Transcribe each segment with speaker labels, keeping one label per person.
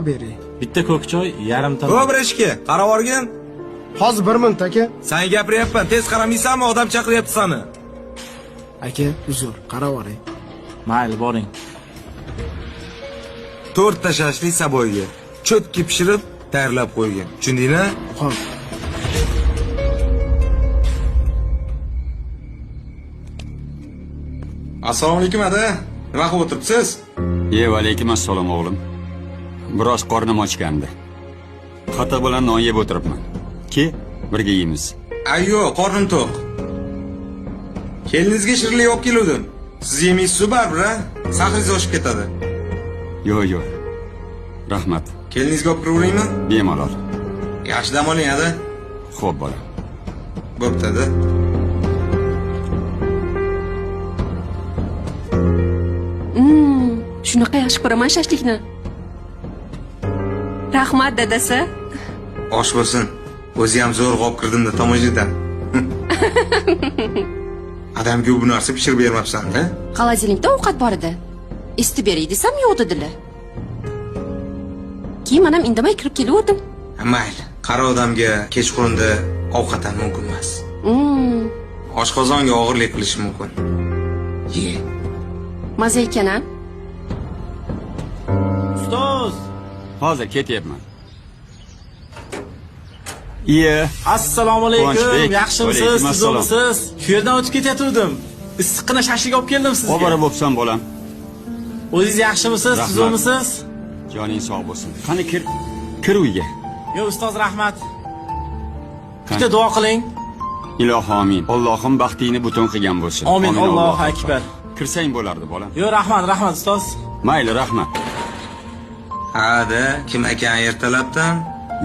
Speaker 1: Bering.
Speaker 2: Bitta ko'k choy, yarimta.
Speaker 3: O brechka, qarab olgin.
Speaker 1: Hozir 1 minut aka.
Speaker 3: Sanga gapiryapman, tez qaramaysanmi? Odam chaqiryapti seni.
Speaker 1: Aka, uzr, qarab oling.
Speaker 2: Mayli, boring.
Speaker 3: 4 ta shashlik saboyga. Cho'tki pishirib, tayyorlab qo'ygan. Tushundingmi?
Speaker 1: Xo'p.
Speaker 3: Assalomu alaykum ada. Nima qilib o'tiribsiz?
Speaker 4: Ye, alaykum assalom o'g'lim. Biroz qornim ochgandi. Xato bilan non yeb o'tiribman. Ke, birga yeymiz.
Speaker 3: Ayyo, qornim to'q. Keliningizga shirinlik olib keluvdim. Siz yemaysiz baribir, a? Sahringiz oshib ketadi.
Speaker 4: Yo'q, yo'q. Rahmat.
Speaker 3: Keliningizga olib kiraveraymi?
Speaker 4: Bemalol.
Speaker 3: Yaxshi dam oling, ada.
Speaker 4: Xo'p, bolam.
Speaker 3: Bo'pti, ada.
Speaker 5: Shunaqa yaxshi ko'raman shashlikni. Rahmat dadasi.
Speaker 3: Osh bo'lsin. O'zi ham zo'rg'a olib kirdim-da tomoshadan. Adamga bu narsa pishirib bermabsan-da.
Speaker 5: Холодильникda ovqat bor edi. Isitib beray desam yo'q dedilar. Keyin manam indamay kirib kelaverdim.
Speaker 3: Mayli, qari odamga kechqurunda ovqat ham mumkin emas. Oshqozonga og'irlik qilishi mumkin. Ye.
Speaker 5: Maza ekan a?
Speaker 2: Ustoz,
Speaker 4: Hozir ketyapman. Iye,
Speaker 2: assalomu alaykum.
Speaker 4: Quvonchbek,
Speaker 2: Yaxshimisiz?
Speaker 4: alaykum assalom.
Speaker 2: Tuzukmisiz? Shu yerdan o'tib ketayotgandim. Issiqqina shashlik olib keldim sizga.
Speaker 4: obora bo'psan bolam.
Speaker 2: O'zingiz yaxshimisiz?
Speaker 4: Rahmat.
Speaker 2: Tuzukmisiz?
Speaker 4: Joning sog' bo'lsin. Qani kir, kir uyga.
Speaker 2: Yo'q, ustoz, rahmat. Bitta duo qiling.
Speaker 4: Ilohi amin. Allohim baxtingni butun qilgan bo'lsin.
Speaker 2: Amin, Allohu akbar.
Speaker 4: Kirsang bo'lardi bolam.
Speaker 2: Yo'q, rahmat, rahmat ustoz.
Speaker 4: Mayli, rahmat.
Speaker 3: Hada, kim ekan ertalabdan?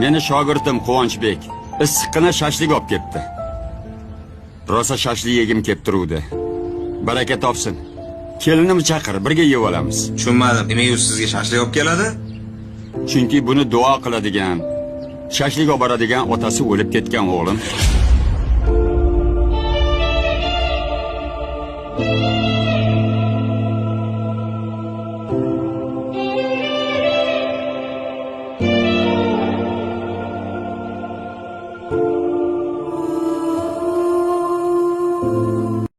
Speaker 4: Meni shogirdim Quvonchbek issiqqina shashlik olib ketdi. Rosa shashlik yegim kelib turuvdi. Baraka topsin. Kelinimni chaqir, birga yeb olamiz.
Speaker 3: Tushunmadim. Nimaga u sizga shashlik olib keladi?
Speaker 4: Chunki buni duo qiladigan, shashlik olib boradigan otasi o'lib ketgan o'g'lim.